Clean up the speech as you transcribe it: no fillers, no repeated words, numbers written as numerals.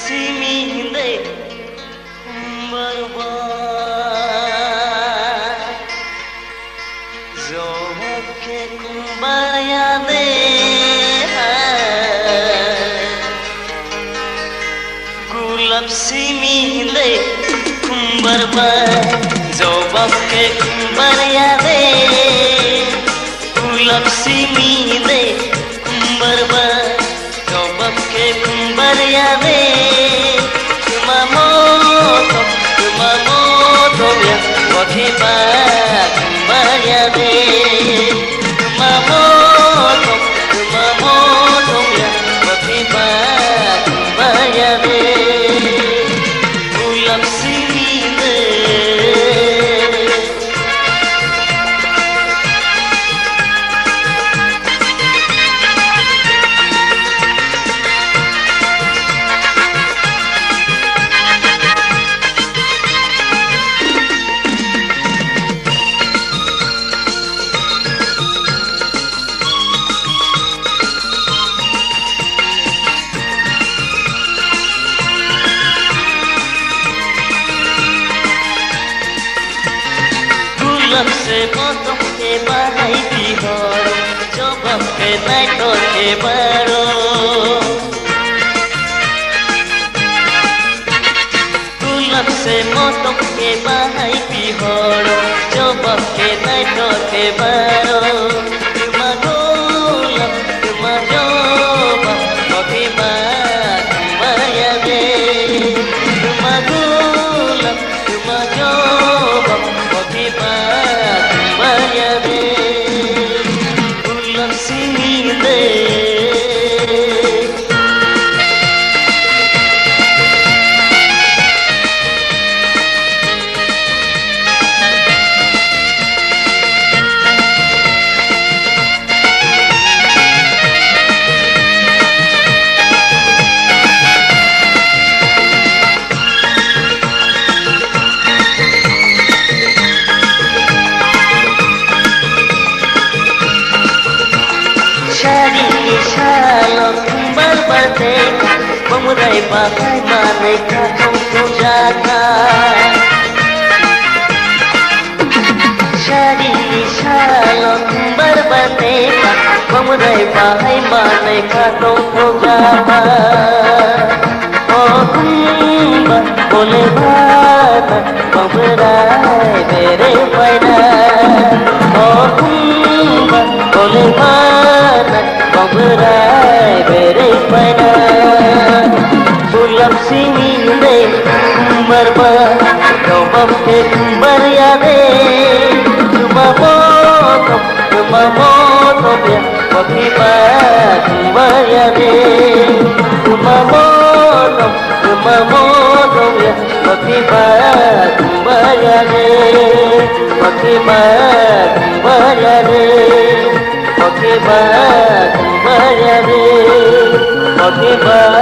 siminde barba Jobke kumbayade Gulab siminde kumbarba Jobke kumbayade Gulab siminde kumbarba Jobke kumbayade Kumamoto ya wakiba kumbayade Kumamoto Kumamoto ya wakiba kumbayade Gulab siminde से मोतम के बाहई बिहरो जबब के नाइटो के बारो गुलाब से मोतम के बाहई बिहरो जबब के नाइटो के बारो तुमा गुलाब तुमा जबब कभी बात माया दे तुमा गुलाब तुमा जबब कभी बात माया दे गुलाब सिमिंदे Bamurai bakai manai katong jaka Shari shalo kumbar bateka Bamurai bakai manai katong jaka Oh kumbar bole bana Bamurai mere paina Oh kumbar bole bana Bamurai mere paina Gulab siminde kumbarba jobab ke kumbaryade Kumamoto ya wakiba kumbaryade Kumamoto Kumamoto ya wakiba kumbaryade Wakiba kumbaryade Wakiba kumbaryade Wakiba.